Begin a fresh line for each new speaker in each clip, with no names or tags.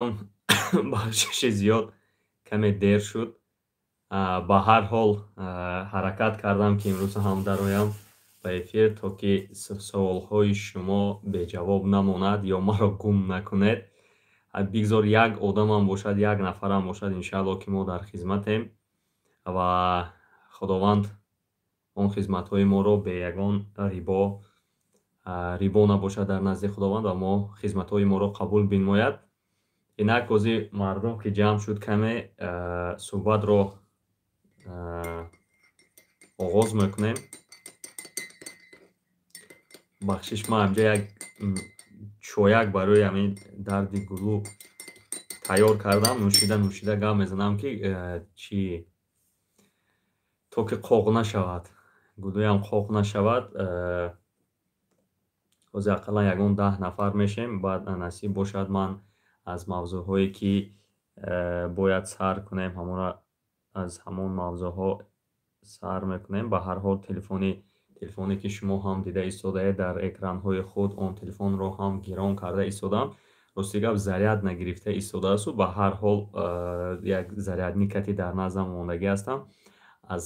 Бахшиши зиёд, каме дер шуд. Ба ҳар ҳол, ҳаракат кардам, ки имрӯз ҳам дароям ба эфир, то ки саволҳои шумо беҷавоб намонад ё маро гум накунед. Бигзор як одамам бошад, як нафарам бошад, иншаалло, ки мо дар хизматем ва Худованд он хизматҳои моро бе ягон рибо набошад дар назди Худованд ва мо хизматҳои моро қабул бинмояд. Инак, ози мардум ки ҷамъ шуд каме, суҳбатро оғоз мекунем. Бахшиш, ман инҷа як чояк барои ҳамин дарди гулӯ тайёр кардам. Нӯшида нӯшида гап мезанам, ки чӣ, то ки қоқ нашавад, гулӯям қоқ нашавад. Ҳозир ақаллан ягон 10 нафар мешем, баъд насиб бошад, ман аз мавзӯъҳое ки бояд сар кунем, ҳамонро аз ҳамон мавзӯъҳо сар мекунем. Ба ҳар ҳол, телефоне ки шумо ҳам дида истодаед дар экранҳои худ, он телефонро ҳам гирон карда истодам. Рости гап, заряд нагирифта истодаасту ба ҳар ҳол як зарядник ати дар наздам мондагӣ ҳастам. Аз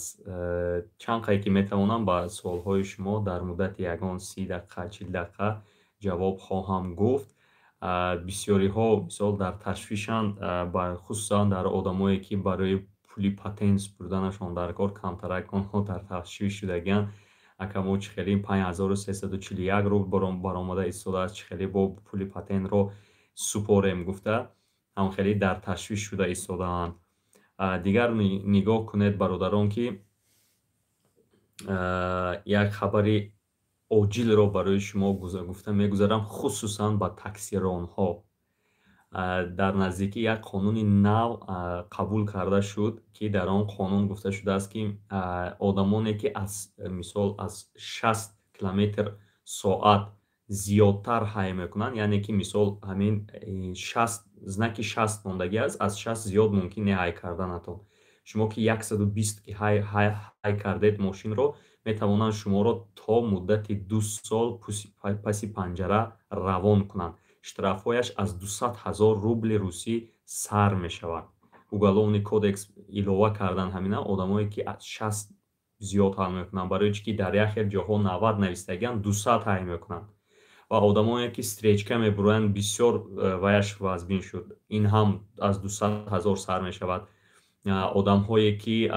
чанд қае ки метавонам, ба суолҳои шумо дар муддати ягон 30 дақиқа, 40 дақиқа ҷавоб хоҳам гуфт. Бисёриҳо, мисол, дар ташвишанд, хусусан дар одамое ки барои пули патент супурданашон дар кор, камтарак онҳо дар ташвиш шудагианд. Ака, мо чӣ хеле 5341 рубл баромада истодааст, чӣ хеле бо пули патентро супорем гуфта, ҳам хеле дар ташвиш шуда истодаанд. Дигар нигоҳ кунед, бародарон, ки як хабари оҷилро барои шумо гуфта мегузарам, хусусан ба таксиронҳо. Дар наздикӣ як қонуни нав қабул карда шуд, ки дар он қонун гуфта шудааст, ки одамоне ки аз, мисол, аз 60 километр соат зиёдтар ҳай мекунанд, яъне ки, мисол, ҳамин 60, знаки 60 мондагӣ аст, аз 60 зиёд мумкин не ҳай карданатон. Шумо ки 120 ки ҳай кардед мошинро, метавонанд шуморо то муддати 2 сол паси панҷара равон кунанд. Штрафҳояш аз 200 ҳазор рубли русӣ сар мешавад. Уголовный кодекс илова кардан ҳамина, одамое ки аз 60 зиёд ҳай мекунанд, барои чӣ ки дар як хел ҷоҳо 90 навистагианд, 200 ҳай мекунанд. Ва одамое ки встречка мебуроянд, бисёр ваяш вазбин шуд, ин ҳам аз 200 ҳазор сар мешавад. Одамҳое ки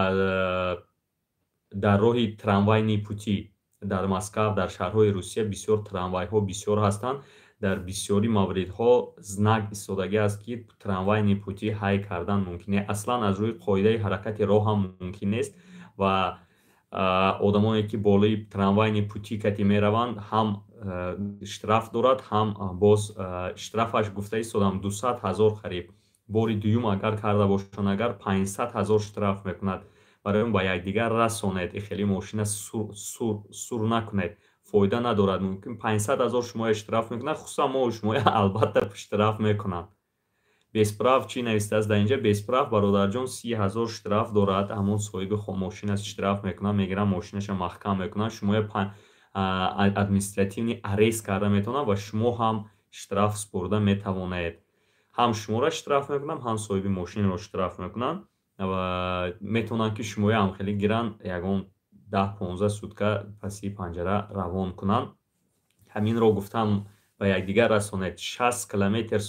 дар роҳи трамвайный пути, дар Москав, дар шаҳрҳои Русия бисёр трамвайҳо бисёр ҳастанд, дар бисёри мавридҳо знак истодагӣ аст, ки трамвайный пути ҳай кардан мумкин не, аслан аз рӯи қоидаи ҳаракати роҳ ҳам мумкин нест. Ва одамое ки болои трамвайный пути кати мераванд, ҳам штраф дорад, ҳам боз штрафаш, гуфта истодам, 200 ҳазор қариб. Бори дуюм агар карда бошанд, агар 500 ҳазор штраф мекунад. Барои он ба якдигар расонед, хеле мошина сур накунед, фоида надорад. Мумкин 500 ҳазор шумоя штраф мекунад, хусусан мо шумоя албатта штраф мекунанд. Без прав чӣ навистааст дар инҷа? Без прав, бародарҷон, 30 ҳазор штраф дорад. Ҳамон соҳиби мошина штраф мекунад, мегиранд, мошинаша маҳкам мекунанд, шумоя административный арест карда метавонанд ва шумо ҳам штраф супурда метавонед. Ҳам шуморо штраф мекунанд, ҳам соҳиби мошинро штраф мекунанд ва метавонанд, ки шумоя ҳам хеле гиранд, ягон 10-15 сутка паси панҷара равон кунанд. Ҳаминро гуфтам, ба якдигар расонед. 60 километр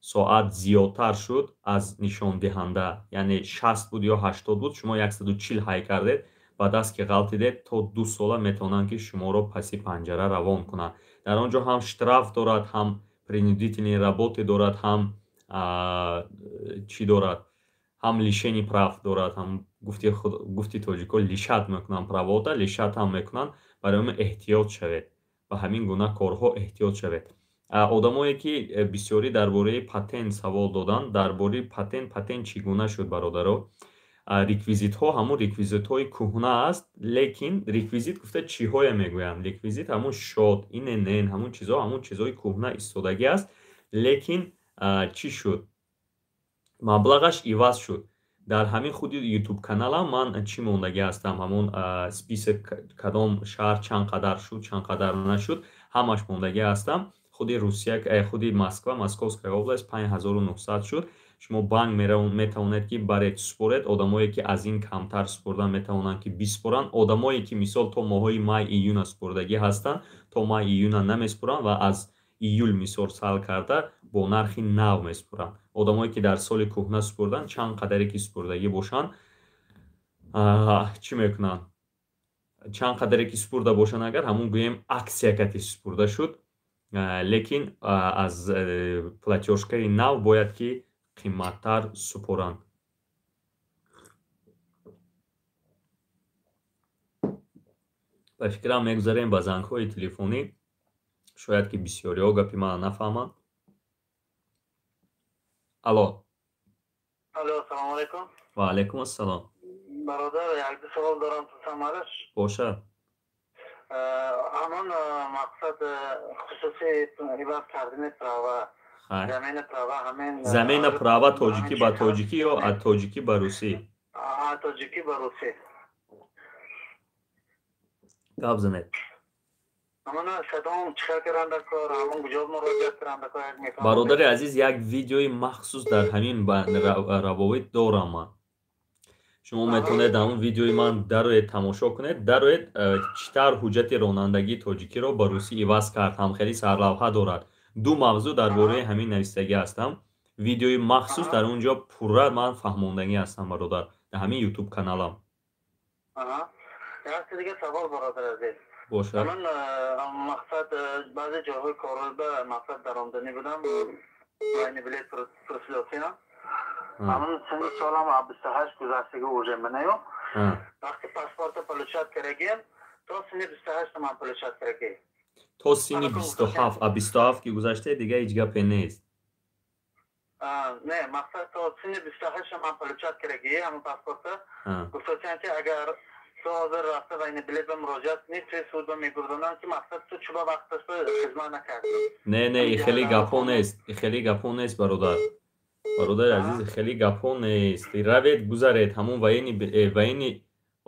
соат зиёдтар шуд аз нишондиҳанда, яъне 60 буд ё 80 буд, шумо 140 ҳай кардед, ба даст ки ғалтидед, то 2 сола метавонанд, ки шуморо паси панҷара равон кунанд. Дар он ҷо ҳам штраф дорад, ҳам принудительные работы дорад, ҳам чӣ дорад, ҳам лишение прав дорад, ҳам гуфти тоҷико, лишать мекунанд, право та лишать ҳам мекунанд. Барои ҳамин эҳтиёт шавед, ба ҳамин гуна корҳо эҳтиёт шавед. Одамое ки бисёрӣ дар бораи патент савол доданд, дар бораи патент, патент чӣ гуна шуд, бародаро? Реквизитҳо ҳамон реквизитҳои кӯҳна аст, лекин реквизит гуфта чиҳое мегӯянд? Реквизит ҳамон счёт, ИНН, ҳамон чизҳо, ҳамон чизҳои кӯҳна истодагӣ аст, лекин чӣ шуд, маблағаш иваз шуд. Дар ҳамин худи Ютуб каналам ман чӣ мондагӣ ҳастам, ҳамон список, кадом шаҳр чанд қадар шуд, чанд қадар нашуд, ҳамаш мондагӣ ҳастам. Худи Русия, худи Москва, Московская область 5900 шуд. Шумо банк метавонед ки баред супоред. Одамое ки аз ин камтар супордан метавонанд ки бисупоранд. Одамое ки мисол то моҳҳои май июна супордагӣ ҳастанд, то май июна намесупоранд ва аз июл мисол сал карда бо нархи нав месупоранд. Одамое ки дар соли кӯҳна супурданд, чанд қадаре ки супурдагӣ бошанд, чӣ мекунанд? Чанд қадаре ки супурда бошанд, агар ҳамун гӯем аксия кати супурда шуд, лекин аз платёжкаи нав бояд ки қиматтар супоранд. Ба фикрам мегузарем ба зангҳои телефонӣ. Шояд ки бисёриҳо гапи мана нафаҳманд. Алло.
Алло, салому алайкум.
Ва алайкум ассалом.
Бародар, як ду савол дорам, самараш.
Бошад.
Ҳамон мақсад хусуси иваз кардани права. Замена права ҳамин.
Замена права тоҷикӣ ба тоҷикӣ ё аз тоҷикӣ ба русӣ?
Аз тоҷикӣ ба русӣ.
Гап занед. Бародари азиз, як видеои махсус дар ҳамин равобит дорам ман. Шумо метавонед дар он видеои ман дароед тамошо кунед. Дароед чӣ тавр ҳуҷҷати ронандагии тоҷикиро ба русӣ иваз кард, ҳамхелӣ сарлавҳа дорад. Ду мавзӯъ дар бораи ҳамин навистагӣ ҳастам. Видеои махсус дар он ҷо пурра ман фаҳмондагӣ ҳастам, бародар, дар ҳамин ютуб каналам. Бошад.
Ман мақсад баъзе ҷойҳои корба мақсад даромаданӣ будам, военный билет пурсидосиям. Ҳамон синни солам 28 гузаштагӣ уже манаю. Вақти паспорта получать кардагиам, то синни 28 ман получать кардагӣ.
То синни 27, а 27 ки гузашта дига ҳеҷ гапе нест.
Не, мақсад то синни 28 ман получать кардагӣ ҳамон паспорта. Гуфтосиям ки агар ту ҳозир рафта военный билет ба муроҷиат кунӣ, туи судба мегурдонанд ки мақсад ту чӯба вақташ ба хизмат накардӣ.
Не, не, хеле гапҳо нест, хеле гапҳо нест, бародар. Бародари азиз, хеле гапҳо нест. Равед гузаред ҳамон военный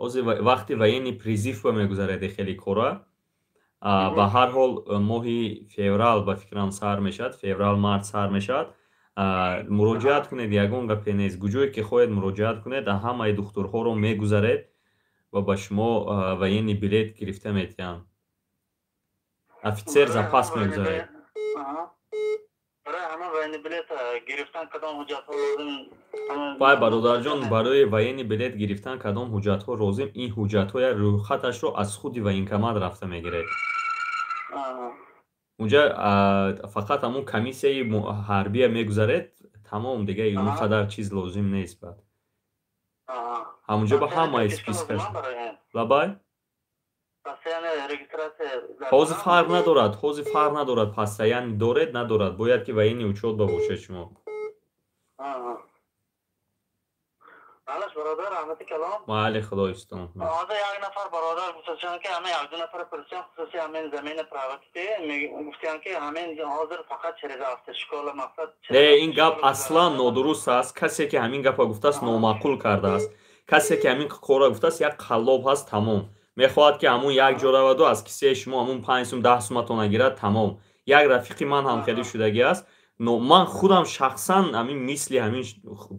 ҳозир вақти военный призив ба мегузаред хеле кора. Ба ҳар ҳол моҳи феврал ба фикрам сар мешавад, феврал март сар мешавад. Муроҷиат кунед, ягон гапе нест. Куҷое ки хоҳед муроҷиат кунед, ҳамаи духтурҳоро мегузаред ва ба шумо военный билет гирифта метиҳанд. Офитсер запас мегузаред. Вай, бародарҷон, барои военный билет гирифтан кадом ҳуҷҷатҳо лозим? Ин ҳуҷҷатҳоя рӯйхаташро аз худи военкомат рафта мегиред. Унҷа фақат ҳамон комиссияи ҳарбия мегузаред, тамом, дига он қадар чиз лозим нест баъд. Ҳамунҷо ба ҳамаи спискаш. Лабай? Ҳозир фарқ надорад, ҳозир фарқ надорад, постоянно доред, надорад, бояд ки военный учёт ба бошед шумо. Майли, Худо ҳифзтон.
Ҳозир як нафар бародар гуфташанд ки ҳамин як ду нафар пурсиям, хусуси ҳамин замина права ки гуфтиянд ки ҳамин ҳозир фақат через автошкола мақсад.
Не, ин гап аслан нодуруст аст. Касе ки ҳамин гапа гуфтааст, номаъқул кардааст. Касе ки ҳамин корро гуфтааст, як қаллоб ҳаст, тамом. Мехоҳад ки ҳамун як ҷо раваду аз кисаи шумо ҳамун 5 сум 10 суматона гирад, тамом. Як рафиқи ман ҳам хеле шудагӣ аст. Но ман худам шахсан ҳамин мисли ҳамин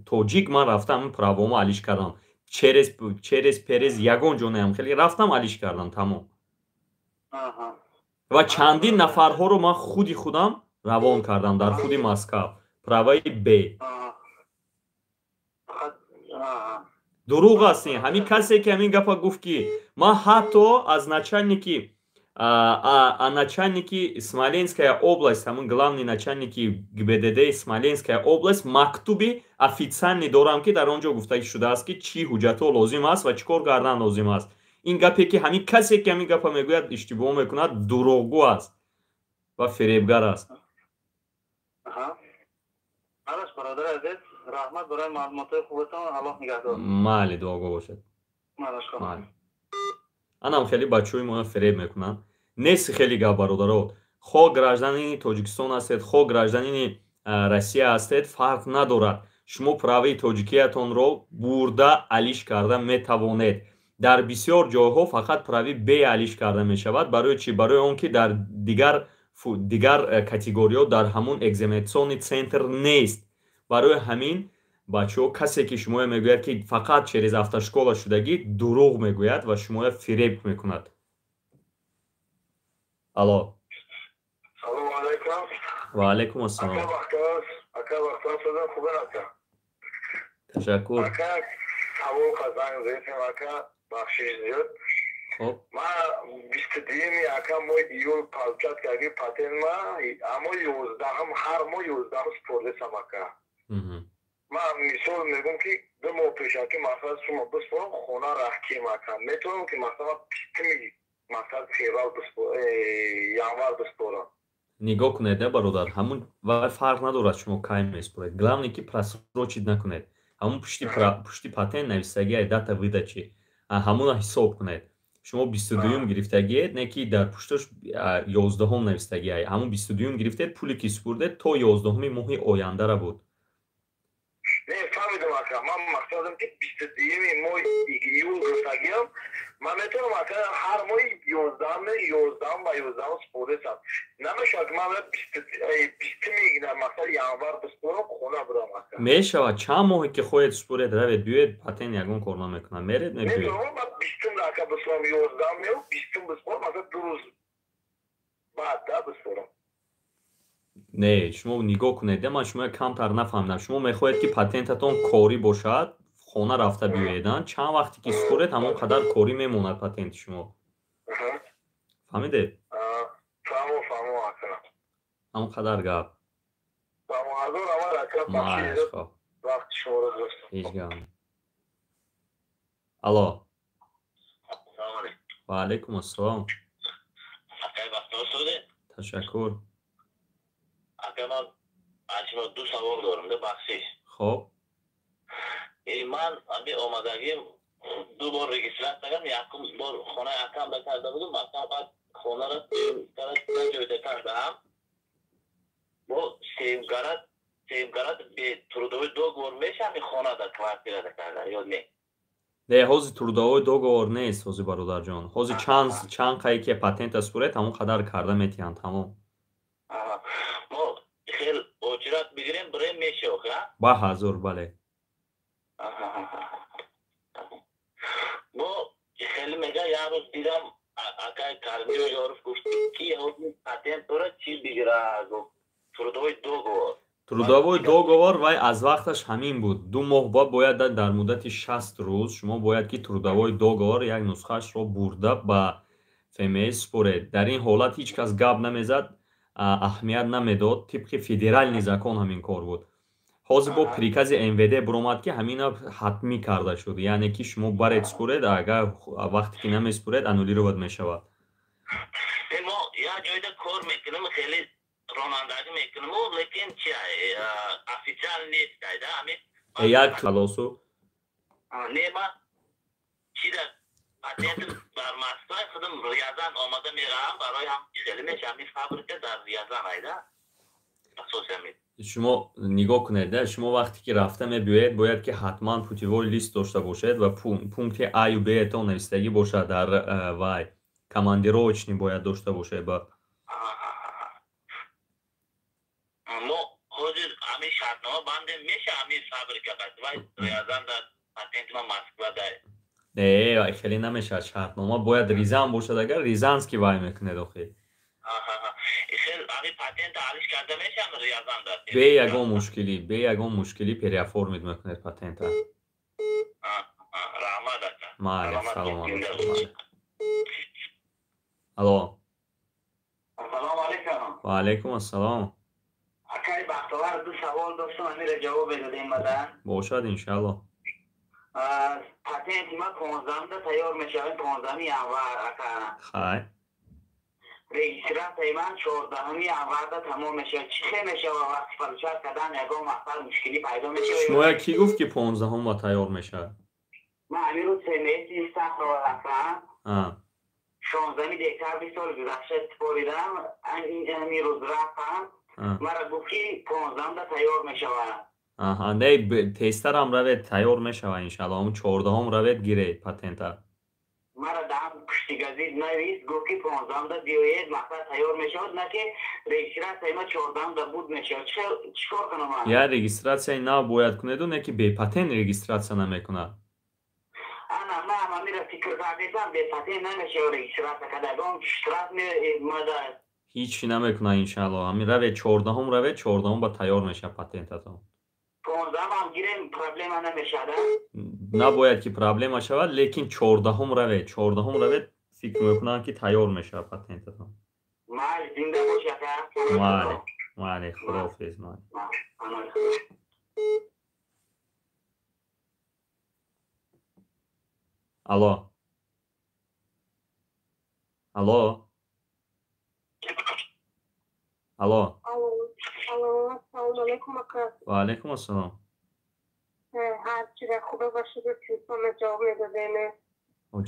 тоҷик ман рафта ҳамин правомо алиш кардам. Через перез ягон ҷо неам хеле рафтам алиш кардам, тамом. Ва чандин нафарҳоро ман худи худам равон кардам дар худи Москва. Праваи Б. Дурӯғ аст ин. Ҳамин касе ки ҳамин гапа гуфт ки ман ҳатто аз начальники Смоленская область, ҳамун главный начальники ГИБДД Смоленская область мактуби официальный дорам ки дар он ҷо гуфта шудааст ки чӣ ҳуҷҷатҳо лозим аст ва чӣ кор кардан лозим аст. Ин гапе ки ҳамин касе ки ҳамин гапа мегӯяд, иштибоҳ мекунад, дурӯғгӯ аст ва фиребгар аст.
Раҳмат барои маълумотҳои хубатон, Аллоҳ нигаҳдор.
Майли, дуогӯ бошед. Майли. Анам хеле бачаҳои моро фиреб мекунанд. Нест хеле гап, бародаро. Хо гражданини Тоҷикистон ҳастед, хо гражданини Россия ҳастед, фарқ надорад. Шумо праваи тоҷикиятонро бурда алиш карда метавонед. Дар бисёр ҷойҳо фақат прави Б алиш карда мешавад. Барои чӣ? Барои он ки дар дигар Дигар категориҳо дар ҳамун экзаменационный центр нест. Барои ҳамин, бачаҳо, касе ки шумоя мегӯяд, ки фақат через автошкола шудагӣ, дурӯғ мегӯяд ва шумоя фиреб мекунад. Алло.
Салому алайкум.
Ва алайкум ассалом.
Ака, вақтон шуда хубен, ака?
Ташаккур.
Ака, савол занг задем, ака, бахшиш зиёд.
Хоб.
Ма 22-юми, ака, моҳи июл получать карди патент ма, аммо 11-ум, ҳар моҳ 11-ум супордесам, ака. Ман мисол мегӯм, ки 2 моҳ пешаки масалан шумо биспорам, хона раҳким, ака, метавонам, ки масалан 20-уми, масалан, феврал, январ биспорам?
Нигоҳ кунед, не, бародар, ҳамун вай фарқ надорад, шумо кай меспоред, главное, ки просрочить накунед. Ҳамун пушти патент нависагиай дата выдачи, ҳамуна ҳисоб кунед. Шумо 22-юм гирифтагиед, не ки дар пушташ 11-ум навистагиай. Ҳамун 22-юм гирифтед, пуле ки супурдед, то 11-уми моҳи ояндара буд.
Не, фаҳмидам, ака. Ман мақсадам, ки 22-юми моҳи июл гирифтагиам, ман метавонам, ака, ҳар моҳи 11-ум, 11-ум ба 11-ум супордесам, намешавад, ки ман 20-уми, мақсад, январ биспорам, хона бурам, ака?
Мешавад. Чанд моҳе ки хоҳед супоред, равед, биёед, патент ягон кор намекунад, меред, мебиёед.
Метавонам ман 20-ум, ака, биспорам, 11-ум ё 20-ум биспорам, масалан, 2 рӯз баъд да биспорам?
Не, шумо нигоҳ кунед, ман шумо камтар нафаҳмидам. Шумо мехоҳед, ки патентатон корӣ бошад, хона рафта биёед. Чанд вақте ки супоред, ҳамон қадар корӣ мемонад патенти шумо, фаҳмидед?
Фаҳмо, фаҳмо, ака.
Ҳамон қадар гап.
Фаҳмо, ҳазор аввал, ака.
Майш, хоб.
Вақти шуморо гирифтам.
Ҳеҷ гап. Алло. Ва алайкум ассалом.
Акай Бахтиёр, шудед?
Ташаккур.
Ака, ман аз шумо ду савол дорам, да, бахшиш.
Хоб.
Ман ами омадагим, ду бор регистрация кардам. Якум бор хонаи акамда карда будум, акам баъд хонаро ҷойда кардаам, бо сеюм карат бе трудовой договор меша ами хонада, квартирада карда ё не?
Не, ҳозир трудовой договор нест ҳозир, бародарҷон. Ҳозир чанд қае ки патента супоред, ҳамон қадар карда метиҳанд, тамом.
Мо хел очередь бигирем, бирем, меша, оха?
Ба ҳазур, бале.
Бо хеле мега, як рӯз дидам, акай Кармиё Ёров гуфт, ки ҳозир патент дорад, чӣ бигира, гуфт, трудовой договор.
Трудовой договор вай аз вақташ ҳамин буд, 2 моҳ ба бояд, дар муддати 60 рӯз шумо бояд, ки трудовой договор як нусхаашро бурда ба ФМС супоред. Дар ин ҳолат ҳеҷ кас гап намезад, аҳамият намедод. Тибқи федеральный закон ҳамин кор буд. Ҳозир бо прикази МВД буромад, ки ҳамина ҳатмӣ карда шуд, яъне ки шумо баред, супоред. Агар вақте ки намесупоред, аннулировать мешавад.
Мо як ҷойда кор мекунем, хеле ронандагӣ мекунем, лекин чи официал нест да ами.
Як халосу.
Не, ма чида патентм дар Москва, худам Рязан омада меравам, барои ҳам хеле меша, ами фабрика дар Рязан айда асоси ами.
Шумо нигоҳ кунед, шумо вақте ки рафта мебиёед, бояд ки ҳатман путевой лист дошта бошед ва пункти аю бетон навистагӣ бошад дар вай, командировочный бояд дошта бошед ба.
Мо ҳозир ами шартнома бандем, меша ами фабрика вай Рязан дар, патенти ма Москва дар.
Не, хеле намешавад. Шартнома бояд Рязан бошад, агар рязанский вай мекунед охир.
Ами патент алиш карда мешавам Рязан дар?
Бе ягон мушкилӣ, бе ягон мушкилӣ переоформить мекунед патента.
Раҳмат, ака.
Майли, саломат бошед. Алло.
Ассалому алайкум.
Ва алайкум ассалом.
Акай Бахтовар, ду савол доштам, амира ҷавоб медодем бадан.
Бошад, иншалло.
Патенти ма 15-да тайёр мешавад, 15-уми январ, ака.
Хай.
Регистрацияи ман 14-уми январда тамом мешавад. Чӣ хел мешавад, вақти получать кардан ягон мақсад мушкилӣ пайдо мешавад?
Шумоя кӣ гуфт, ки 15-ум тайёр мешавад?
Ман ҳамин рӯз ФМСи Сахрова рафтам, 16-уми декабри соли гузашта супоридам, ҳамин рӯз рафтам, мара гуфт, ки 15-да тайёр мешавад.
Аҳа, не, тезтарам равед, тайёр мешавад, иншалло. Ҳамун 14-ум равед, гиред патента.
Мара даҳам. Пушти газет навис, гуфт ки 15-да биёед, мақсад тайёр мешавад, на ки регистрация ма 14-да буд мешавад. Чикор кунам ман?
Я регистрация и нав бояд кунеду, не ки бепатент регистрация намекунад.
Ана ман ҳамира фикр кардесам, бепатент намешавад регистрация кардагон, штраф меомада.
Ҳичи намекунад, иншаалло. Ҳамин равед, 14-ум равед, 14-ум ба тайёр мешавад патентатон.
15-ам гирем, проблема намешавад?
Набояд ки проблема шавад, лекин 14-ум равед, 14-ум равед, фикр мекунам ки тайёр мешавад патентатон.
Майли, зинда бош, ака.
Майли, майли, худоҳофиз, майли. Алло, алло, алло.
Алло, ассалому алайкум, ака.
Ва алайкум ассалом.
Ҳарчира худо ба шукр, телефонро ҷавоб медодене.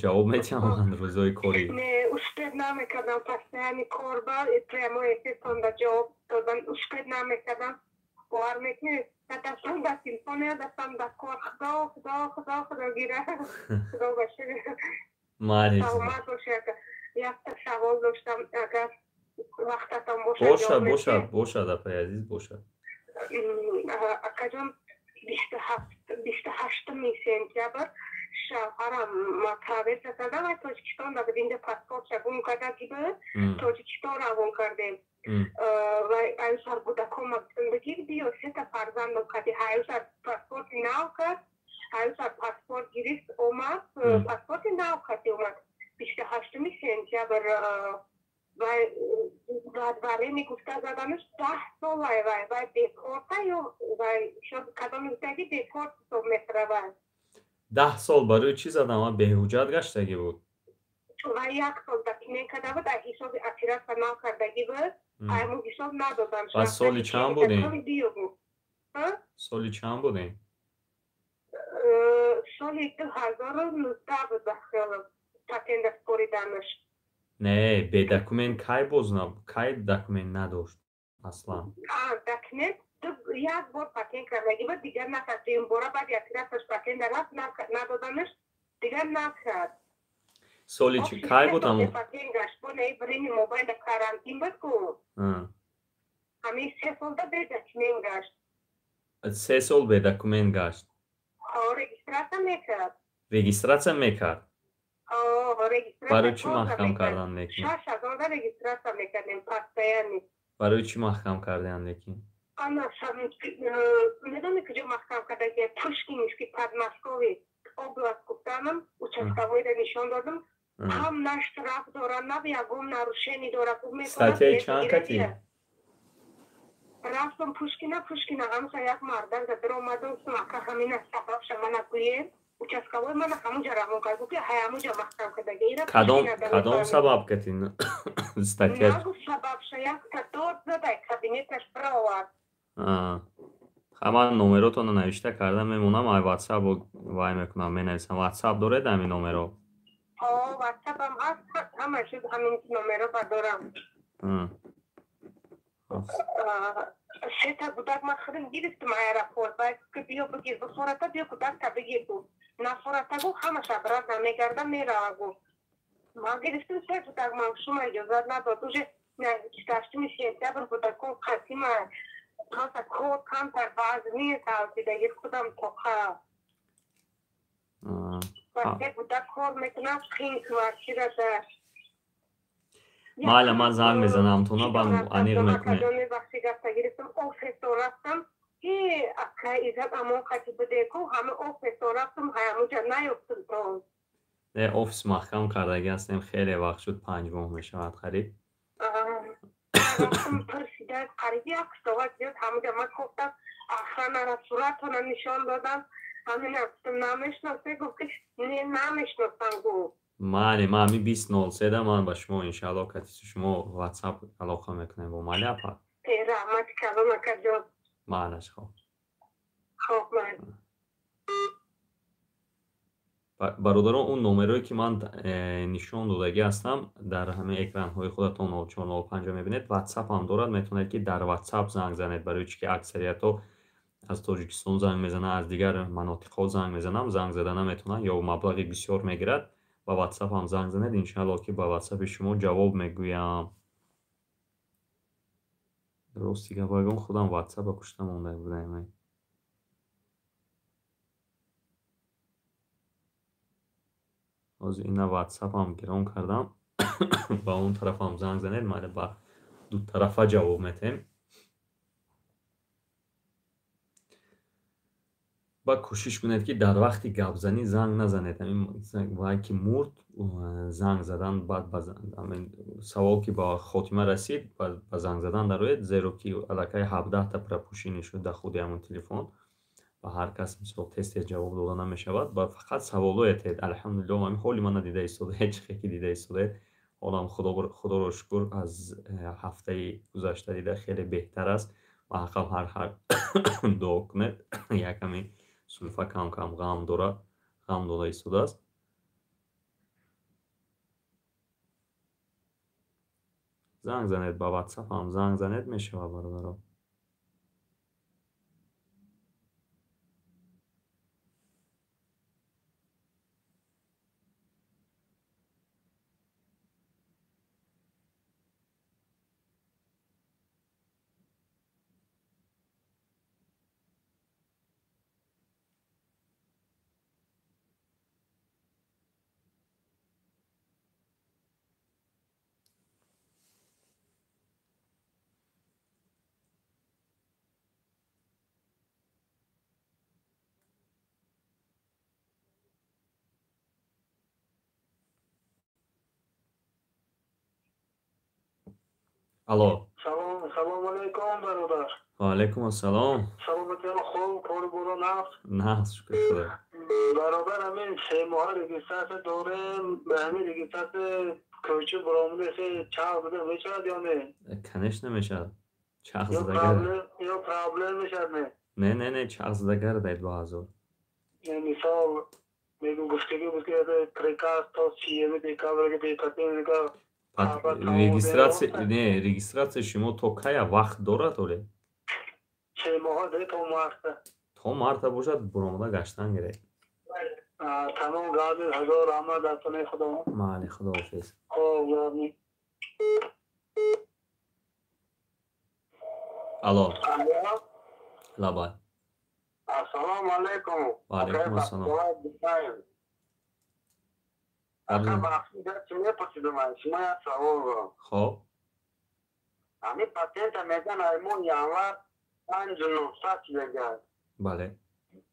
Ҷавоб метиҳам ман рӯзои корӣ.
Не, успеть намекардам, постоянно корба, прямой эфиртонда ҷавоб додан успеть намекардам. Бовар мекунед, дастам ба телефон, дастам ба кор. Худо, худо, худо, худо гира. Худо ба шукр.
Майли.
Саломат бошед, ака. Якта савол доштам, агар вақтатон бошад.
Бошад, бошад, бошад, апаи азиз, бошад.
Акаҷон, 28-уми сентябр шавҳарам проверка кардам, ва Тоҷикистон да буд, инҷа паспортша гум карда буд, Тоҷикистон равон кардем. Ва аюсар кӯдакома гуфтам, бигир биё, сета фарзандам кади. Аюсар паспорти нав кард, аюсар паспорт гирифт, омад, паспорти нав карди омад. 28-уми сентябр вай варени гуфта заданаш 10 солай, вай вай бекорта ё вай кадоми гуфтаги бекорт ҳисоб мехӯравад.
10 сол барои чӣ задам? Ва беҳуҷҷат гаштагӣ буд?
Вай як сол документ карда буд, аз ҳисоби операция нав кардагӣ буд, айму ҳисоб надодам.
Ва соли чанд будем? Соли чанд будем?
Соли 2019 буд, ба хиёлам, патента спориданаш.
Не, бедокумент кай боз кай документ надошт аслан?
Документ як бор патент кардагӣ буд, дигар накард. Дуюмбора баъди операцияш патента рафт, надоданаш, дигар накард.
Соли чи кай буд ҳамон?
Патент гашт, бо не время мобайла карантин буд ку. Ҳамин 3 солда бедокумент гашт.
3 сол бедокумент гашт?
Ҳо, регистрация мекард.
Регистрация мекард? Барои чӣ маҳкам кардан лекин?
6000 регистрация мекардем постоянно.
Барои чӣ маҳкам кардан лекин?
Ана медонӣ куҷо маҳкам кардаги? Пушкинский, Подмосковье область гуфтанам, участковой ра нишон додам. Ҳам на штраф дора, на ягон нарушение дора.
Статья и чанд кати?
Рафтам Пушкина, Пушкина ҳамса як мардак за даромадам, ака, ҳамина сабабша мана гӯем. Участковой мана ҳамунҷа равон кард, гуфт, ҳай ҳамунҷа маҳкам кардаги.
Кадом, кадом сабаб кати статья?
Нагуфт сабабша, якта дод задай, кабинеташ баровард.
Ха, ман номеротонро навишта карда мемонам, ай ватсап вай мекунам, менависам. Ватсап доред ҳамин номеро?
Ҳо, ватсапам ҳаст, ҳама шуд, ҳамин номеро ба дорам. Сета кӯдак ман худам гирифтам аэропорт, баъд ки биё бигир, бифората, биё кӯдакта бигир, гуфт. Нафората, гуфт, ҳамаша обратно мегардам, мерава, гуфт. Ман гирифтам се кӯдак, ман шума иҷозат надод. Уже 28-уми сентябр кӯдакон қасима, просто кор камтар вазни талсидаги худам тоқа. Ва се кӯдак кор мекунам, қин квартирада.
Майла, ман занг мезанам тона, баъд аниқ мекунем.
Вақти гапта гирифтам, офисо рафтам, ки ака Иззат Амон қати будеку, ҳама офисо рафтам, ҳамуҷа наёфтам то.
Не, офис маҳкам кардагӣ ҳастем, хеле вақт шуд, 5 моҳ мешавад қариб.
Рафтам, пурсида, қариби як соат зиёд ҳамуҷа ман кофтам, охрана ра суратона нишон додам, ҳамина гуфтам, намешиносе? Гуфт, ки не, намешиносам, гуфт.
Майли, ман ҳамин 20.03 ман ба шумо иншаалло катису шумо ватсап алоқа мекунем бо майли, апа.
Раҳмати калон, акаҷон.
Майлаш, хоб.
Хоб, майли.
Бародарон, он номерое ки ман нишон додагӣ ҳастам, дар ҳамаи экранҳои худатон 0405 мебинед, ватсапам дорад, метавонед ки дар ватсап занг занед, барои чӣ ки аксариятҳо аз Тоҷикистон занг мезананд, аз дигар манотиқҳо занг мезанам, занг зада наметавонанд ё маблағи бисёр мегирад. Ба WhatsApp ҳам занг занед, иншааллоҳ ки ба WhatsApp-и шумо ҷавоб мегӯям. Рости гап бигӯям, худам WhatsApp-а кушта монда будаем. Ҳозир ина WhatsApp-ам гирон кардам. Ба он тарафам занг занед, майли, ба дутарафа ҷавоб метем. Ба кӯшиш кунед, ки дар вақти гапзанӣ занг назанед. Вай ки мурд, занг задан баъд савол ки ба хотима расид, ба занг задан дароед, зеро ки аллакай 17та пропущенный шуд дар худи ҳамон телефон. Ба ҳар кас мисол тез-тез ҷавоб дода намешавад. Ба фақат саволоятед. Алҳамдулиллоҳ, ҳамин ҳоли мана дида истодаед, чӣ хел ки дида истодаед. Ҳолам худоро шукр, аз ҳафтаи гузашта дида хеле беҳтар аст. Ба ҳаққам ҳар дуо кунед. Якаме сулфа кам-кам ғам дорад, ғам дода истодааст. Занг занед, ба WhatsApp ҳам занг занед, мешавад, бародаро. Алло.
Салом, салом алейкум, бародар.
Ва алейкум ассалом.
Саломатиён хуб, кори боро нағз?
Нағз, шукр Худо.
Бародар, ҳамин се моҳа регистрация дорем, ба ҳамин регистрация кӯча баромадасе чарх зада мешавад ё не?
Конечно, мешавад. Чарх зада гард.
Ё проблем мешавад не?
Не, не, не, чарх зада гардед бо ҳазор.
Мисол, мегӯ гуфтагӣ буд ки приказ то 30 декабр ки бепатент.
Регистрация, не, регистрация шумо то кая вақт дорад оле?
Се моҳа де, то марта.
То марта бошад, буромада гаштан гиред.
Тамом, гази ҳазор раҳмат, дар паноҳи Худо.
Майли, худоҳофиз.
Хоб, гази.
Алло. Лабай.
Ассалому алайкум.
Ва алайкум ассалом. Хоб.
Ҳамин патента меган аймон январ 5 900 шудаган.
Бале.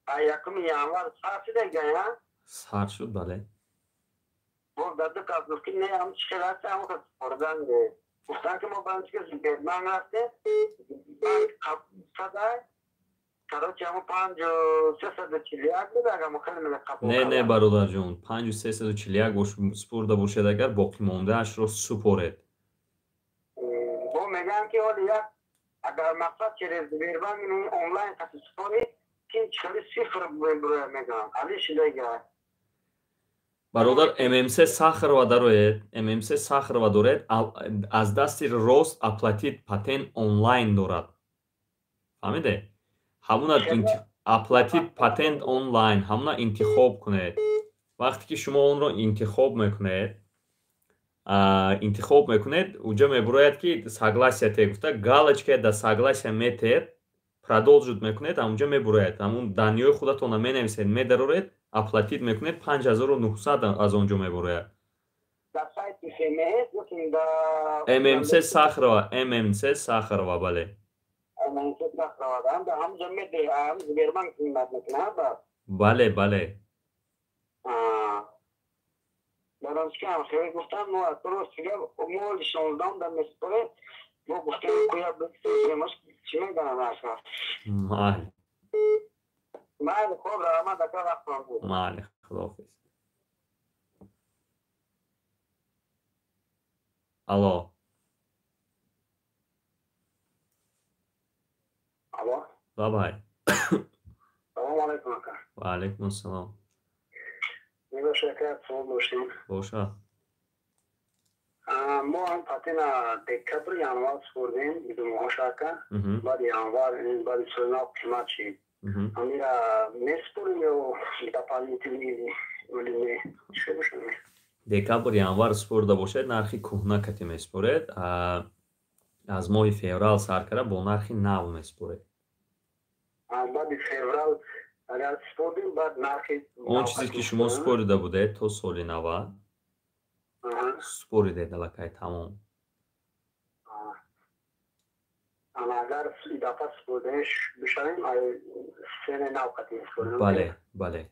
А якуми январ сар шудаган,
Сар шуд, бале.
Боз дар ду кас гуфт ки не, ҳам чӣ хел ҳаст, ҳам кас супордан не. Гуфтан ки мо банк Сбербанк рафтем, банк қабул шудай. Короче, ҳамон 5341 буд, агар мо хеле мега қабул.
Не, не, бародарҷон, 5341 супурда бошед, агар боқимондаашро супоред.
Бо мегӯям ки ҳоли як агар мақсад через Сбербанк онлайн қати супорӣ, ки хеле сифр мебурояд, мегӯям. Али шудага.
Бародар, ММС Сахарова дароед, ММС Сахарова доред, аз дасти рост оплатить патент онлайн дорад. Фаҳмиде? Ҳамуна оплатить патент онлайн, ҳамуна интихоб кунед. Вақте ки шумо онро интихоб мекунед, уҷа мебурояд ки согласие те гуфта, галочка да согласие метед, продолжить мекунед, ҳамунҷа мебурояд. Ҳамун данные ҳои худатонро менависед, медароред, оплатить мекунед, 5900 аз он ҷо мебурояд. ММС Сахарова, ММС Сахарова, бале. Бале, бале.
Баронскиам хеле гуфтам, мо аз рост гап, мо 16-ум дар месупорем, мо гуфтем куя бисемаш, чӣ мегӯям аша.
Майли.
Майли, хоб, раҳмат, ака, вақтон буд.
Майли, худоҳофиз. Алло.
Алло.
Лабай.
Салому алайкум, ака.
Ва алайкум ассалом.
Мебошад, ака, савол доштем.
Бошад.
Мо ҳам патена декабр январ супурдем, ду моҳош, ака. Баъди январ, баъди соли нав қимат шид. Ҳамира месупорем ё дополнительный или не, чӣ бошад?
Декабр, январ супорида бошед, нархи кӯҳна кати месупоред. Аз моҳи феврал сар карда бо нархи нав месупоред.
Баъди феврал агар супордем, баъд нархи
он чизе ки шумо супорида будед то соли нава супоридед аллакай тамом.
Агар идафа супордаеш бишавем, сене нав қати месупорем.
Бале, бале.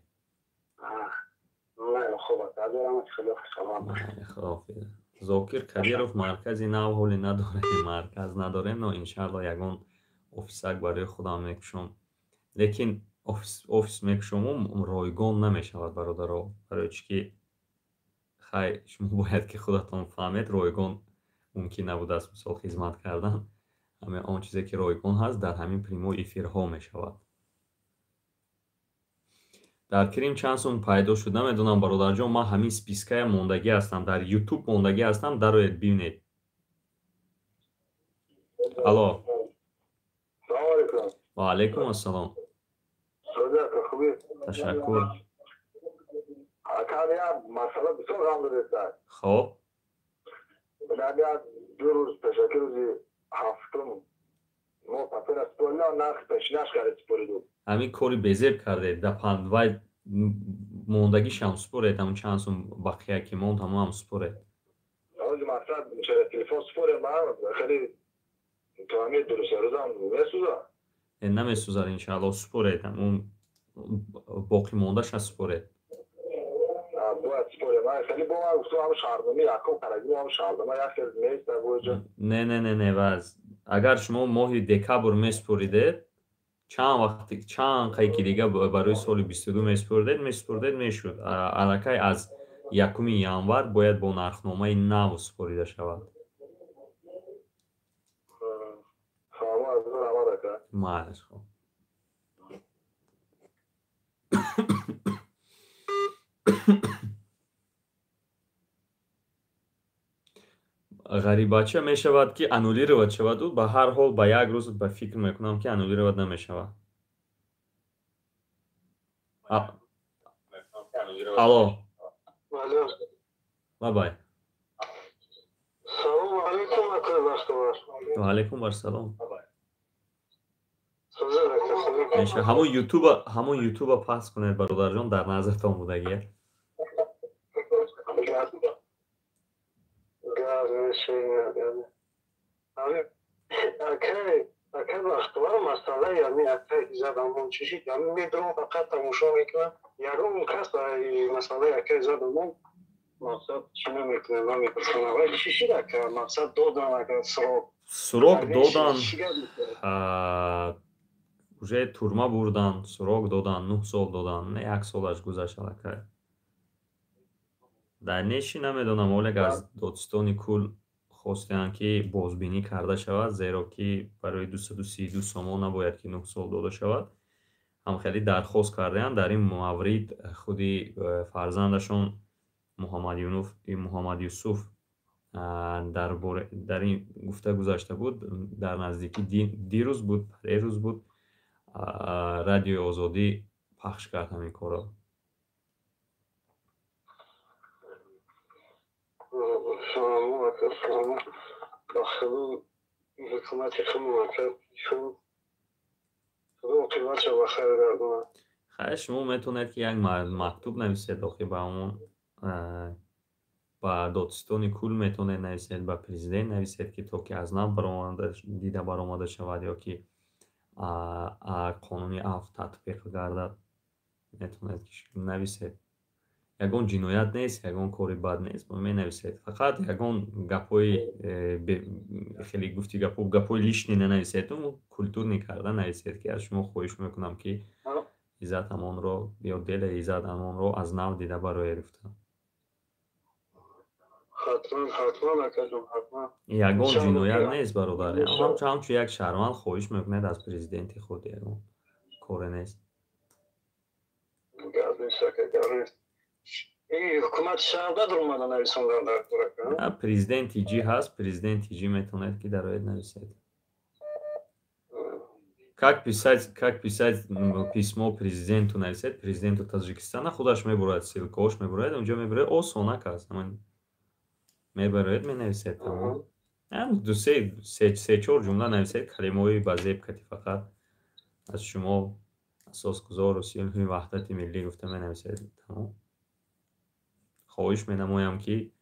Зокир Кабиров, маркази нав ҳоле надорем, марказ надорем, но иншаалло ягон офисак барои худам мекушом. Лекин офис мекушому ройгон намешавад, бародаро, барои чӣ ки хай шумо бояд ки худатон фаҳмед, ройгон мумкин набудааст мисол хизмат кардан. Ҳаме он чизе ки ройгон ҳаст, дар ҳамин прямой эфирҳо мешавад. Дар Крим чанд сум пайдо шуд, намедонам, бародарҷон, ман ҳамин спиская мондагӣ ҳастам, дар Ютуб мондагӣ ҳастам, дароед бибинед. Алло. Ва алайкум ассалом. Ташаккур. Хоб. Ҳамин кори безеб кардед, вай мондагишам супоред, ҳамун чанд сум бақия ки монд, ҳамун ҳам супоред. Намесӯзад, иншаалло, супоред, ҳамун боқӣ мондаша супоред. Не, не, не, не, ваз агар шумо моҳи декабр месупоридед, чанд вақт, чанд қайки дига барои соли 22 месупоридед, мешуд. Аллакай аз 1 январ бояд бо нархномаи нав супорида шавад. Майлаш, хоб. Ғарибача мешавад ки аннулировать шаваду, ба ҳар ҳол ба як рӯз ба фикр мекунам ки аннулировать намешавад. Алло. Бабай.
Салому алайкум, акои Бахтовар.
Ва алайкум ассалом. Ҳамон ютуба, ҳамон ютуба пас кунед, бародарҷон, дар назартон будагия.
Акай Бахтовар, масъалаи ҳамин акай Иззат Амон чӣ шид? Ҳамин медурам, фақат тамошо мекунам. Ягон кас масъалаи акай Иззат Амон мақсад чӣ намекунад, намепурсам. Аввал чӣ шид ака? Мақсад додан ака срок.
Срок додан, уже турма бурдан, срок додан, 9 сол додан, не як солаш гузашт аллакай. Дар неши намедонам, олег аз додистони кул хостаанд ки бозбинӣ карда шавад, зеро ки барои 232 сомон набояд ки 9 сол дода шавад. Ҳам хеле дархост кардаанд дар ин маврид худи фарзандашон Муҳаммад Юсуф дар ин гуфта гузашта буд, дар наздикӣ дирӯз буд, парерӯз буд, радиои Озодӣ пахш кард ҳамин корро. Хайр, шумо метавонед ки як мактуб нависед охи ба ҳамон ба додистони кул метавонед нависед, ба президент нависед ки то ки аз нав дида баромада шавад ё ки қонуни афв татбиқ гардад, метавонед ки нависед. Ягон ҷиноят нест, ягон кори бад нест, менависед. Фақат ягон гапҳои хеле гуфти гапҳои лишний нанависед, культурный карда нависед ки аз шумо хоҳиш мекунам ки Иззат Амонро ё дела Иззат Амонро аз нав дида бароя гуфтам. Ягон ҷиноят нест, бародар. Ҳамчун як шаҳрванд хоҳиш мекунед аз президенти худ, ягон коре нест. Президент Иҷӣ ҳаст, президент Иҷӣ метавонед ки дароед нависед. Как писать письмо президенту нависед, президенту Таҷикистона, худаш мебурад, ссылкаош мебурад, унҷо мебурад, осонак аст. Мебароед, менависед, тамом. Ду се чор ҷумла нависед, калимаҳои ба зеб кати, фақат аз шумо асосгузору сулҳи ваҳдати миллӣ гуфта менависед, тамом. Хоҳиш менамоям, ки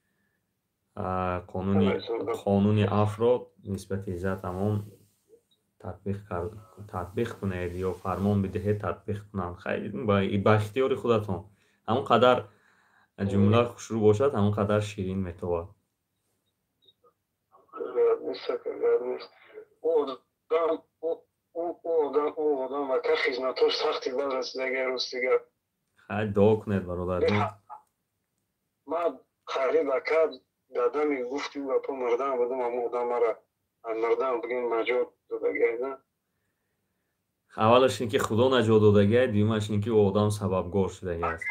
қонуни афвро нисбати Иззат Амон татбиқ кунед ё фармон бидиҳед, татбиқ кунанд. Хайр, ба ихтиёри худатон. Ҳамон қадар ҷумла хушрӯ бошад, ҳамон қадар ширин метобад.
Нест, нест. Одам ака, хизматош сахти бад расидаги, рӯз дигар.
Хайр, дуо кунед, бародарҷон.
Ман қариб, ака, дадами гуфти гапо мурдан будам, ҳамон одам мара мурдан, бигем, наҷот додагиай.
Аввалаш ин ки Худо наҷот додагиай, дуюмаш ин ки ӯ одам сабабгор шудагиаст.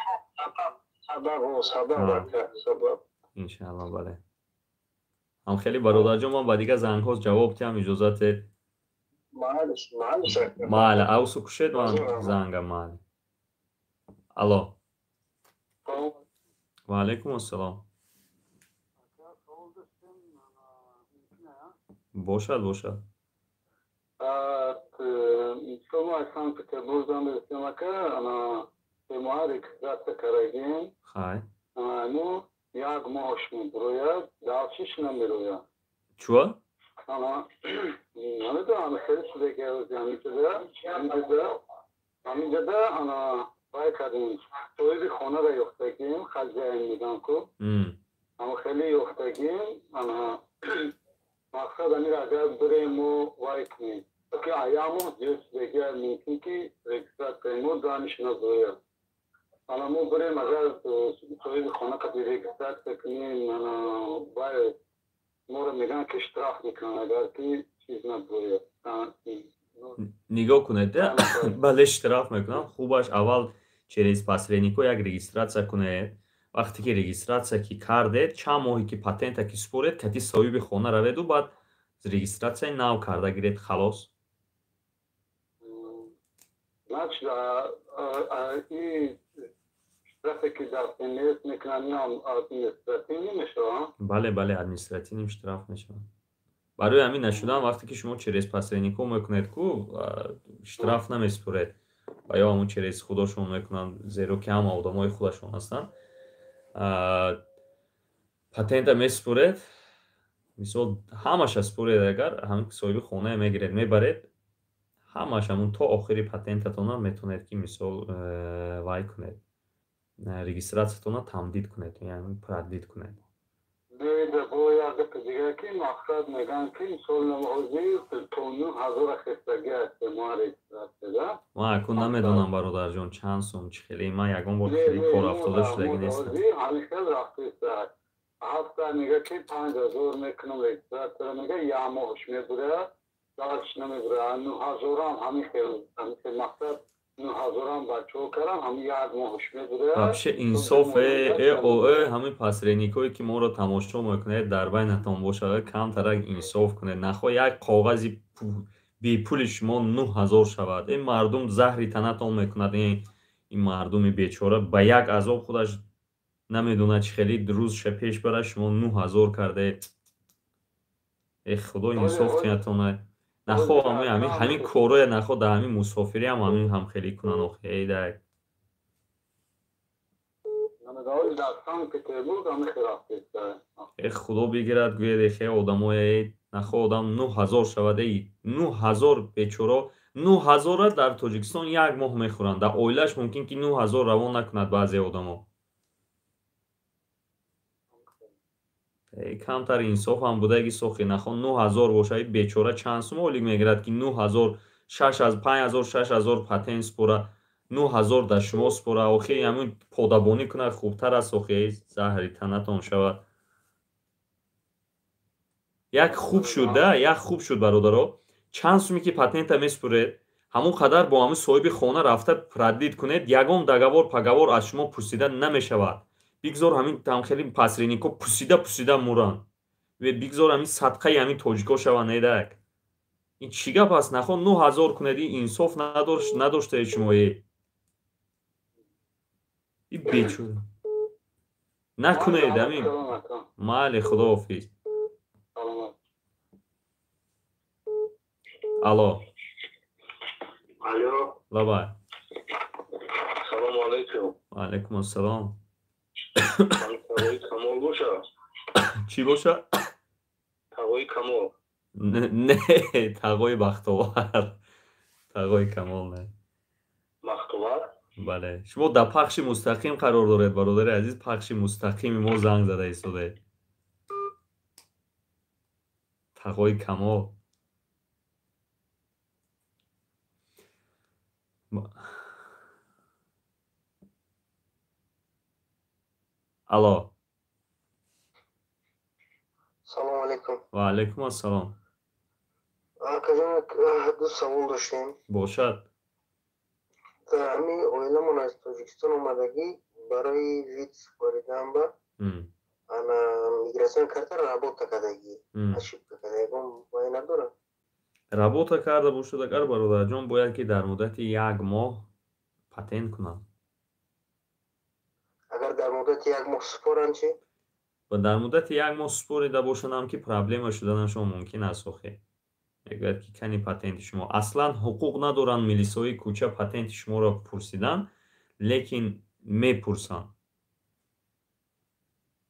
Сабаб, сабаб, ака, сабаб.
Иншаалло, бале. Ҳам хеле, бародарҷон, ман ба дигар зангҳо ҷавоб диҳам, иҷозате? Майли, авсу кушед, ман зангам, майли. Алло, ва алайкум ассалом. Бошад, бошад.
Шумо аз Санкт-Петербург занг мезанем, ака. Ана бемоҳа регистрация карагем.
Хай.
Ну як моҳш мебурояд, дальше намерояд.
Чуа?
Ана намедонам, хеле шудаги ҳаминҷода. Ана вай кардем, соҳиби хонаро ёфтагим, хозяин мегам ку, ама хеле ёфтагим. Ана мақсад амир, агар бирем мо вай кунем, ки як моҳ зиёд шудаги, мумкин ки регистрация мо даниш назояд. Ана мо бирем, агар соҳиби хона қади регистрация кунем, ана вай моро мегӯянд, ки штраф мекунанд, агар ки чиз набояд.
Нигоҳ кунед, бале, штраф мекунанд. Хубаш, аввал через посреднико як регистрация кунед. Вақте ки регистрация ки кардед, чанд моҳе ки патента ки супоред, кати соҳиби хона раведу, баъд регистрацияи нав карда гиред, халос.
Значит, и штрафе ки дар ФНС мекунанд, инам административный мешавад?
Бале, административный штраф мешавад. Барои ҳамин нашудан, вақте ки шумо через посреднико мекунед ку, штраф намесупоред ва ё ҳамун через худошон мекунанд, зеро ки ҳама одамои худашон ҳастанд. Патента месупоред, мисол, ҳамаша супоред, агар ҳамин соҳиби хонае мегиред, мебаред, ҳамаш ҳамун то охири патентатона метавонед, ки мисол вай кунед, регистрациятона тамдид кунед, яъне продлить кунед.
Бо як гапи дигар, ки мақсад мегӯянд, ки мисол ҳозир то 9000 хестагӣ аст мо регистрация.
Ман акун намедонам, бародарҷон, чанд сум, чӣ хеле. Ман ягон бор хеле кор афтода шудагӣ нестам.
Ҳамин хел рафтеста ҳафта, мега, ки 5000 мекунам регистрацияро, мега, як моҳш мебурад, дальше намебурад. 9000-ам ҳамин хел, мақсад, 9000-ам бачаҳо кардам, ҳамин як моҳш мебурад.
Вообще инсоф э о э ҳамин посредникое ки моро тамошо мекунед, дар байнатон бошад, камтарак инсоф кунед. Нахоҳ як коғази бепули шумо 9000 шавад. Ин мардум заҳри танатон мекунад. Ин мардуми бечора ба як азоб худаш намедонад, чӣ хеле рӯзша пеш барад, шумо 9000 кардаед. Э Худо, инсоф кунатон. Нахоҳ ҳамин корое, нахоҳ дар ҳамин мусофирӣ ҳам ҳамин ҳамхелӣ кунанд, охи, эй дай. Э Худо бигирад, гӯед, эхе одамое, нахоҳ одам 9000 шавад. Эй, 9000, бечоро 9000-ра дар Тоҷикистон як моҳ мехӯранд. Дар оилааш мумкин ки 9000 равон накунад баъзе одамо. Камтар инсофам будаги сохи. Нахоҳ 9000 бошад, бечора чанд сум олик мегирад, ки 9000, 5000, 6000 патент спора, 9000 дар шумо спора. Охи, ҳамин подабонӣ кунад хубтар аст. Охи, заҳри танатон шавад. Як хуб шуд да, як хуб шуд, бародаро. Чанд суме ки патента месупоред, ҳамон қадар бо ҳамин соҳиби хона рафта продлить кунед, ягон договор паговор аз шумо пурсида намешавад. Бигзор ҳамин тамхели посреднико пусида пусида муранд, бигзор ҳамин садқаи ҳамин тоҷико шаванд, недак. Ин чӣ гап аст? Нахо 9000 кунед, ин инсоф надоштаед шумое. И бечора. Накунед амин. Майли, худоҳофиз. Алло.
Алло.
Лабай.
Салому алайкум.
Ва алайкум ассалом.
Тағои Камол боша?
Чӣ боша?
Тағои Камол.
Не, тағои Бахтовар. Тағои Камол не.
Бахтовар?
Бале. Шумо дар пахши мустақим қарор доред, бародари азиз, пахши мустақими мо занг зада истодаед. Тағои Камол. Алло.
Салому алайкум.
Ва алайкум ассалом.
Акаҷон, ду савол доштем.
Бошад.
Ҳамин оиламон аз Тоҷикистон омадагӣ барои вид супоридан ба ана миграцион карта работа кардагӣ, ошибка карда, ягон вай надорад?
Работа карда бошад агар, бародарҷон, бояд ки дар муддати як моҳ патент кунад.
Агар дар муддати як моҳ супоранд чӣ?
Ва дар муддати як моҳ супорида бошанд ки проблема шуданашон мумкин аст охе. Мегӯяд ки кани патенти шумо. Аслан ҳуқуқ надоранд милисои кӯча патенти шуморо пурсидан, лекин мепурсанд.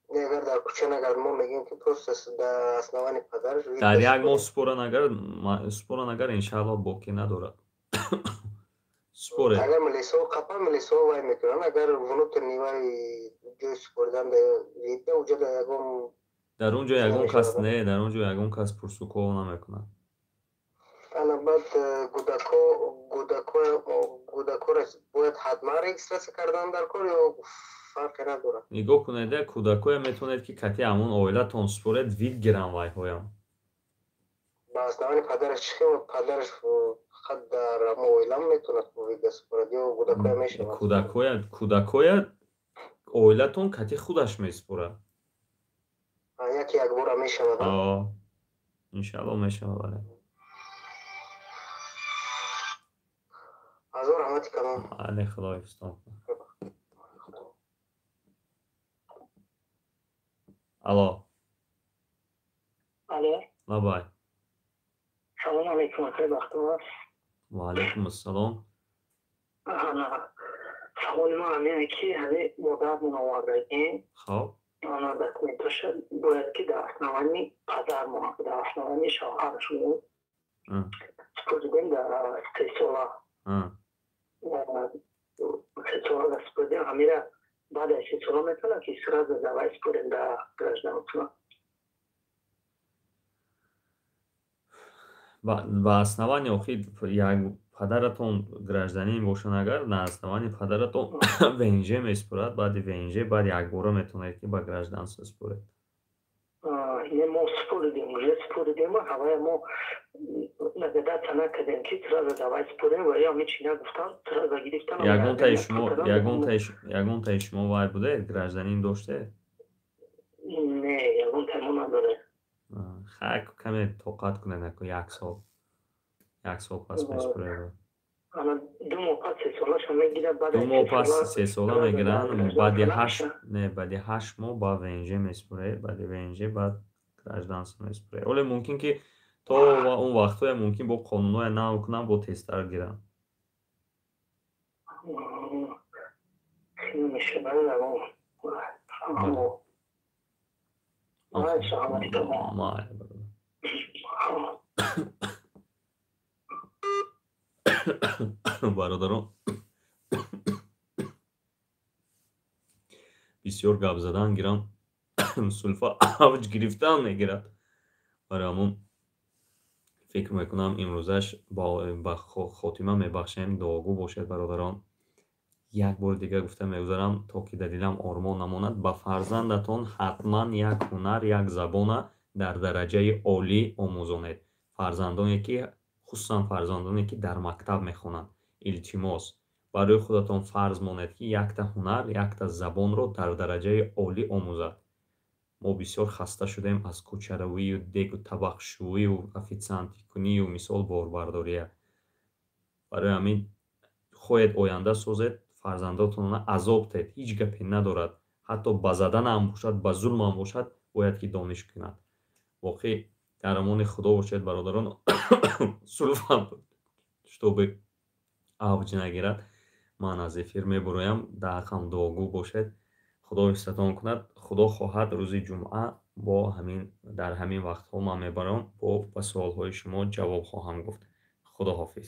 Агар дар кӯча нагар, мо мегӯем ки просто дар основании падараш
дар як моҳ супора нагар, иншааллоҳ боқӣ надорад. Супоре.
Агар милисо қапа, милисо вай мекунанд, агар внутренний вай ҷои супоридан видда, уҷа ягон
дар он ҷо ягон кас не, дар он ҷо ягон кас пурсуков намекунад.
Ана баъд гудакора бояд ҳатман регистратсия кардан дар кор ё фарқе надорад?
Нигоҳ кунед, кӯдакое метавонед ки кати ҳамон оилатон супоред, вид гиранд вайҳоям.
Ба основани падараш чӣ хел? Падараш фақат дар ҳамон оилам метавонад вида супорад ё гудакоя мешавад?
Кӯдакоя оилатон кати худаш месупорад.
Яке якбора мешавад?
Иншааллоҳ мешавад, бале.
Ҳазор раҳмати калон.
Але, худо ҳифзтон кунад. Алло.
Алло.
Лабай.
Салому алайкум, акай Бахтовар.
Ва алайкум ассалом.
Саволи ман ҳамине ки ҳами модармон овардагем.
Хоб.
Ана документаша бояд ки дар основании падармон, дар основании шавҳарашон супоридем дар 3 сола. 3 сола супоридем, ҳамира баъд аз 3 сола метавонад ки сразу давай супорем дар гражданство?
Ба основании охир як падаратон гражданин бошанд агар, на основании падаратон ВНЖ месупорад, баъди ВНЖ баъд якбора метавонед ки ба гражданство супоред.
Не, мо супоридем, уже супоридем, ҳавая мо нагадаться накардем ки сразу давай супорем, ва я ҳеч нагуфтам, сразу гирифтам.
Ягонтаи шумо вай будед, гражданин доштед?
Не, ягонтаи мо надорем.
Хай, каме тоқат кунед, наку як сол. Як сол пас месупоред.
2 моҳ пас 3 солаша мегирад, баъд
2 моҳ пас 3 сола мегиранд, баъди 8, не, баъди 8 моҳ ба ВНЖ месупоред, баъди ВНЖ баъд гражданство месупоред. Оле мумкин ки то он вақтҳое мумкин бо қонунҳое нав кунанд, бо тезтар гиранд. Бародарон, бисёр гап задан гирам, сулфа авҷ гирифтан мегирад. Барои ҳамон фикр мекунам имрӯзаш ба хотима мебахшем. Дуогӯ бошед бародарон. Як бори дигар гуфта мегузарам, то ки дар дилам ормон намонад, ба фарзандатон ҳатман як ҳунар, як забона дар дараҷаи олӣ омӯзонед. Фарзандоне ки, хусусан фарзандоне ки дар мактаб мехонанд, илтимос, барои худатон фарз монед ки якта ҳунар, якта забонро дар дараҷаи олӣ омӯзад. Мо бисёр хаста шудем аз кӯчаравию дегу табақшӯию официантикунию, мисол, борбардория. Барои ҳамин хоҳед оянда созед, фарзандотонро азоб диҳед, ҳеҷ гапе надорад. Ҳатто ба заданам бошад, ба зулмам бошад, бояд ки дониш кунад. Воқеъ, дар амони Худо бошед, бародарон. Сулфам чтобы авҷ нагирад, ман аз эфир мебуроям. Даҳақам дуогӯ бошед, Худо ҳифзатон кунад. Худо хоҳад, рӯзи ҷумъа бо ҳамин дар ҳамин вақтҳо ман мебарам, бо ба суолҳои шумо ҷавоб хоҳам гуфт. Худо ҳофиз.